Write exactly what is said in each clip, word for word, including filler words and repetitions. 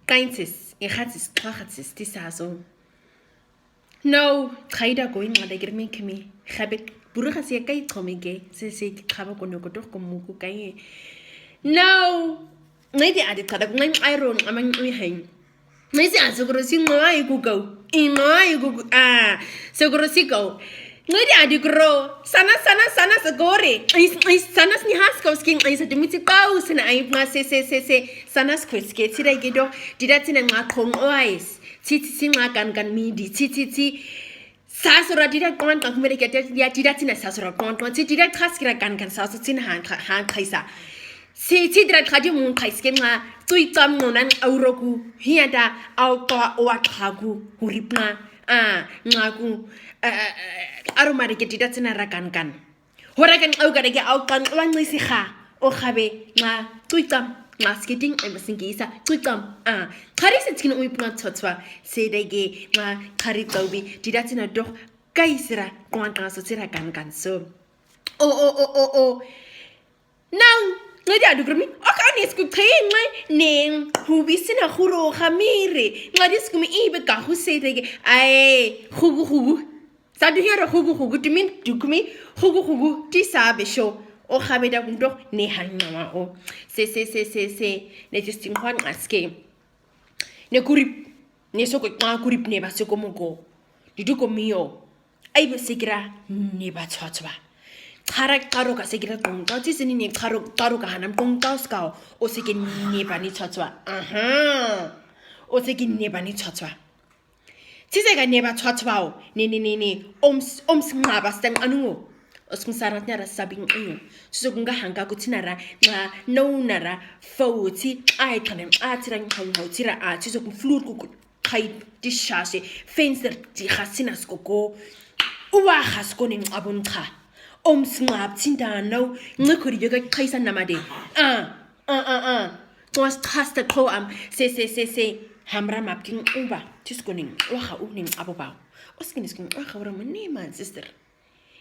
Kainses, ihatis, twahatis, tisaso. No, kaida ko in ada girmi kemi. Habet, buruha sia kai komi ke, se se kaba kono koto komuku kai. No, ngai di adi kada ngai airon amang ui hain. Ngai si asukuro si ngai kukau. I ngai kuku, ah, sukuro si kau. Ngai di adi kuro. Sana, sana, sana sakore. Ais, ais, sanas ni has kau skin, ais, ati miti kau, sana ai ma se, se, se, se. Sanas kwe ske, tira gido. Tira tina nga kong oais. Titi, ti nga kan kan midi. Titi, ti. Sasora tira kwan kan kumere kia tira, tira tina sasora kwan kwan. Ti tira kaskira kan kan saso tina han, han kaisa. Si, ti tira kadi mun kais ke nga. Tui tam ngonan auroku. Hiata au toa oa kaku. Huripna. Ah, ngaku. Eh, eh, eh, aromare ke tira tina ra kan kan. Hora kan au kare ke au kan, au ngai si ha. O habe, nga, tui tam, nga skiting, ai masingisa, tui tam. Ah, kari se tkin ui pnga totwa, se dai ke, nga, kari taubi, tira tina doh, kaisira, kwan kan so, tira kan kan so. O, o, o, o, o. Nau, nga di adu grumi, o ka ne sku kai ngai, ne, hubi sina huro hamire, nga di sku mi ibe ka hu se dai ke, ai, hugu, hugu. Sa du hiero hugu hugu, timin, dukumi, hugu hugu, ti sa be sho. O habe da gundo, ne han mama o. Se, se, se, se, se, ne ti sting hwan aske. Ne kurip, ne soko, ma kurip ne ba soko moko. Di duko mio. Ai be sekira, ne ba twa twa. Kara karo ka sekira kong, ka ti sini ne karo, karo ka hanam kong, ka skao. O seke ne ba ni twa twa. Aha. O seke ne ba ni twa twa. Tise ka ne ba twa twa o, ne, ne, ne, ne, oms, oms nga ba sten anu o. Os kun sarat nara sabing anu. Tise kun ga hanga ku tinara, nga, no nara, fau ti, ai kanen, a tira, hau, hau, tira, a, tise kun flur ku, ku, kai, ti shashe, fenster, ti hasina skoko. Uwa hasko nen abun ka. Oms nga ab tinda no, nge kuri yoga kaisa namade. Ah. Ah, ah, ah. Twas tasta ko am. Se, se, se, se. Hamra map king uba. Tis kuning. Waha uning abo bao. Os kinis king waha ura mani man, sister.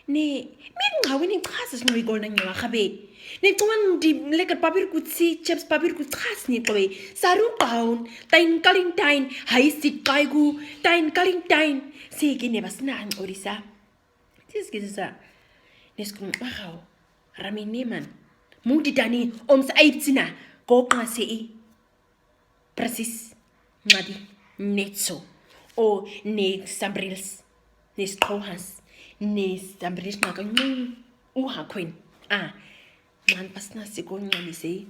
Ne, min nga wini tras ni gol na nyawa kabe. Ne tuan di lekat papir ku tsi, chips papir ku tras ni kobe. Saru paun, tain kaling tain, hai sit kai ku, tain kaling tain. Se kine bas na ang orisa. Tis kisa. Nes kung waha u. Rami neman. Mudi dani om sa aiptina. Kok nga se i. Presis. Ngadi. Netso. O ne sambrils. Ne skohas. Ne sambrils nga ka nung. Uha kwen. A. Ngan pas na si ko ngani se i.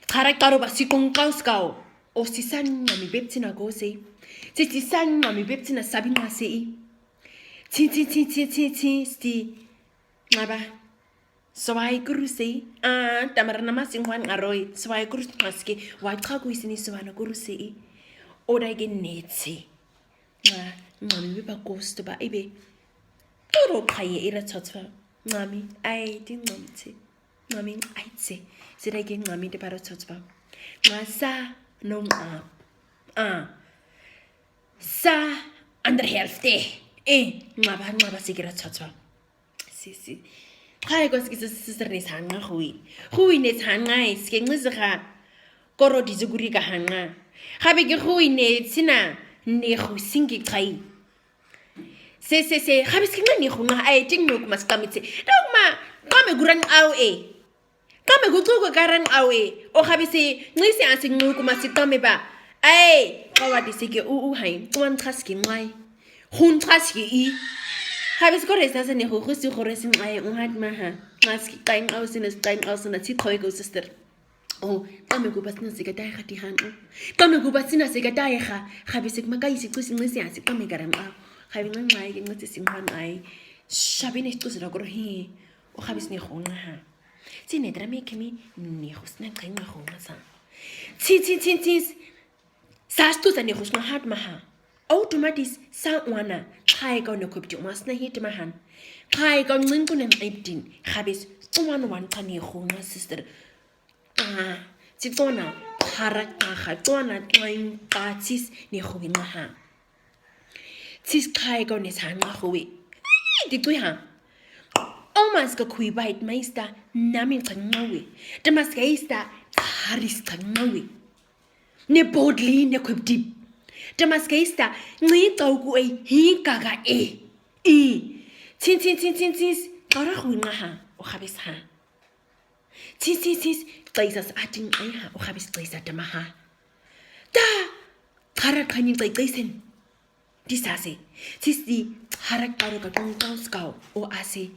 Kara karo ba si kong kau skau. O si san ngami beptina ko se i. Si si san ngami beptina sabi nga se i. Tin, tin, tin, tin, tin, tin, sti. Nga ba. Swai kurusei. Ah, tamara nama sing wan aroi. Swai kurus maski. Wai kaku isini swai na kurusei. Oda ge netse. Nga, ngami beba kosto ba ibe. Toro kaye ira totwa. Ngami, ai, ti ngami tse. Ngami, ai tse. Sira ge ngami de para totwa. Nga sa, no nga. Ah. Sa, ander hälfte. Eh, nga ba, nga ba sigira totwa. Si, si. Kaya ko si, si, si, si, ne sanga hui. Hui ne sanga, si, ke ngi si ka. Koro di zuguri ka hanga. Habe ke hui ne sina, ne hu singi kai. Se, se, se, habe si ke ne hu nga, ai, ting no kuma si kamitse. Dok ma, kame guran au e. Kame gutu ko karan au e. O habe si, ngi si asi ngu kuma si kame ba. Ai, kawa di si ke u, u hai, kuan kaski ngai. Hun kaski i. Habe si kore sa sa ne hu, hu si kore si ngai, u hat ma ha. Kaski kai au sina, kai au sina, si koi ko sister. O, kame ku basina si ka tai ha ti han o. Kame ku basina si ka tai ha. Habe si kuma kai si kusi ngi si asi kame karan au. Habe ngai ngai, ngi si si ngai. Shabi ne kusi ra koro hi. O habe si ne hu nga ha. Tsi ne trame kemi ne husna kai nga ho nga sa. Tsi, tsi, tsi, tsi. Sa stu sa ne husna hat maha. Automatis sa wana. Kai ka ne kopti masna hit mahan. Kai ka ngingu ne iptin. Habis tuman wan ka ne ho nga sister. Ah, tsi tona para ka ha tona tlain patis ne ho nga ha. Tsis kai ko ne sa nga hui. Ai, ti tui ha. O mas ka kui bait maista nami ka ngawi. Te mas ka ista haris ka ngawi. Ne bodli ne kwebdip. Tamaskaista, ngi tauku ei, hi kaga e. I. Tsin, tsin, tsin, tsin, tsin. Kara huinga ha, o habis ha. Tsin, tsin, tsin, tsin. Tsaisas atin ai ha, o habis tsaisa tama ha. Ta. Kara kani tsai tsaisen. Tisase, tisi, harak karo ka tung tau skau, o ase,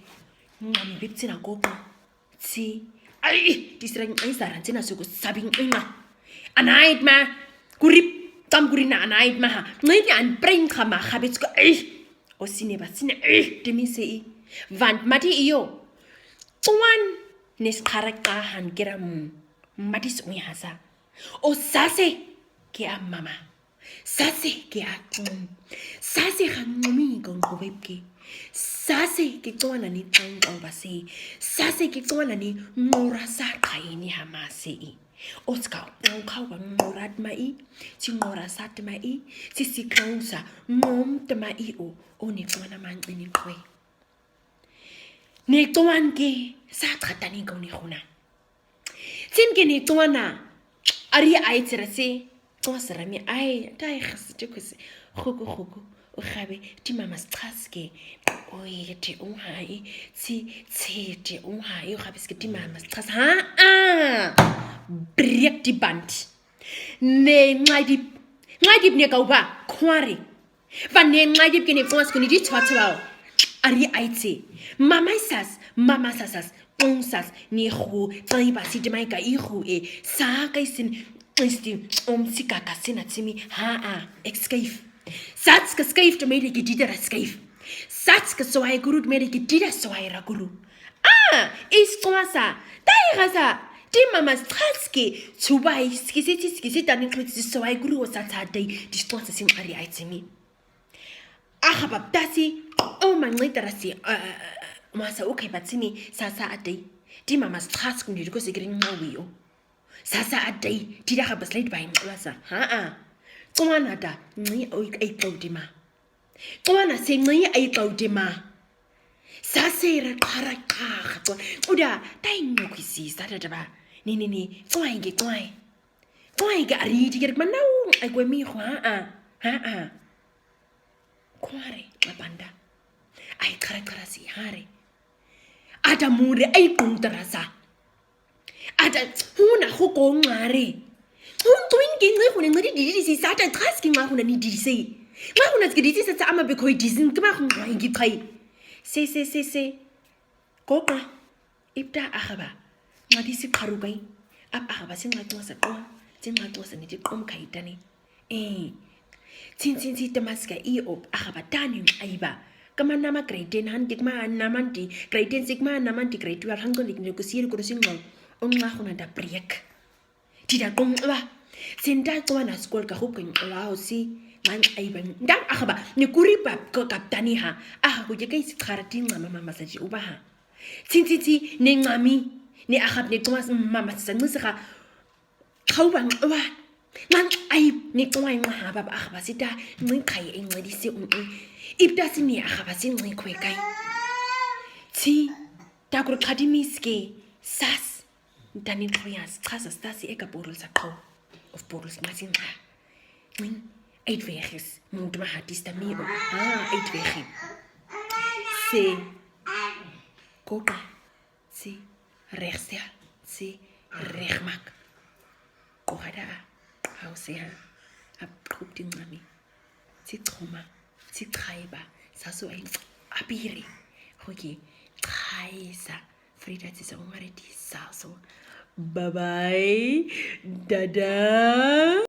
ngami bip tsina koko, tsi, ai, tisira ngai saran tsina suku sabing inga. Anait ma, kurip, tam kurina anait ma ha, ngai an pring kama habit ko, ai, o sine ba, sine, ai, timi se i, vant mati iyo, tuan, nes harak kahan kira mu, mati sui hasa, o sase, ke a mama. Sase ke a tun. Sase ha ngumi ko ngubepke. Sase ke tsoana ni tangkau base. Sase ke tsoana ni ngora sa kaini hamase i. Oska ngkau ba ngorat ma i. Si ngora sa tema i. Si si kausa ngom tema i o. O ni tsoana man ini kwe. Ne tsoan ke sa katani ko ni huna. Tsin ke ni tsoana. Ari ai tsirase. Tsoa sirami ai. Tai khas tukus. Khuku khuku. O khabe. Ti mamas tsaske. Oi te unhai. Tsi tsi te unhai. O khabe ske ti mamas tsas. Ha a. Briek ti band. Ne ngai dip. Ngai dip ne kauba. Kware. Van ne ngai dip ke ne tsoas kuni di tsoa tsoa. Ari ai tse. Mama sas. Mama sasas. Ungsas, ni hu, tsaiba si te mai ka i hu e, sa ka isin, isti, om si ka ka sina tsimi, ha a, ek skaif. Sats ka skaif te mai de ke dida ra skaif. Sats ka soai guru te mai de ke dida soai ra guru. A, is kwasa, tai gasa, ti mamas tsaske, tsubai, skisi, skisi, tani kutsi soai guru o sa tsa dai, ti kwasa sin ari ai tsimi. Ahabab tasi, o mangi tarasi, masa ukai batsini, sasa adai. Ti mamas tras kuni riko sigiri ngawi o. Sasa adai, ti da habas leit bai ngwasa. Ha a. Tsuana da, ngi o ai tau dima. Tsuana se ngi ai tau dima. Sasa ra kara kara. Uda, tai ngokisi, sasa da ba. Ni, ni, ni, tsuai ngi tsuai. Tsuai ngi ari di kiri manau, ai kwe mi ho, ha a. Ha a. Kware, abanda. Ai kara kara si hare. Ata mure, ai kung tarasa. Ata, huna huko ngare. Hun tuin ki ngai huna ngai di di si sa ta tras ki ngai huna ni di si. Ngai huna ki di si sa sa ama be koi di sin kima huna ngai ki kai. Se, se, se, se. Koka. Ipta ahaba. Ngai di si karukai. Ap ahaba si ngai tuasa koa. Si ngai tuasa ni di kom kai tani. E. Tsin, tsin, tsin, tamaska i op, ahaba tani aiba. Kama nama grade ten han, dik ma namanti, grade ten sik ma namanti, grade twelve han kon dik ne kusiri kurusi ngau. Ong la huna da priek. Tida kong la. Sinta tsoana skol ka hup kong la o si. Ngan aiba. Dam ahaba. Ni kuri pap ko kaptani ha. Aha kuje kai si karatin mama mama sa ji uba ha. Tsin, tsin, tsin, ne ngami. Ne ahab ne tsoas mama sa ngi sa ha. Kau bang, wa. Ngan ai, ni tsoa ngan haba ba, ahaba sita, ngan kai, ngan di si, mm, mm. Ipta si ni ahaba si ngan kwe kai. Tsi, ta kuru kadi miske, sas. Tani kru ya, sas, sas, sas, eka porul sa kau. Of porul sa masin ha. Ngan, eit weges. Mut ma hatista mi o. Ah, eit weges. Se. Koka. Tsi, regstel, tsi, regmak. Kohada, hau se ha, ap kupting mami. Tsi tsoma, tsi tsaiba, sasu ai, apiri. Hoki, tsaisa, Frida tsi sa umare tsi sasu. Bye bye, dada.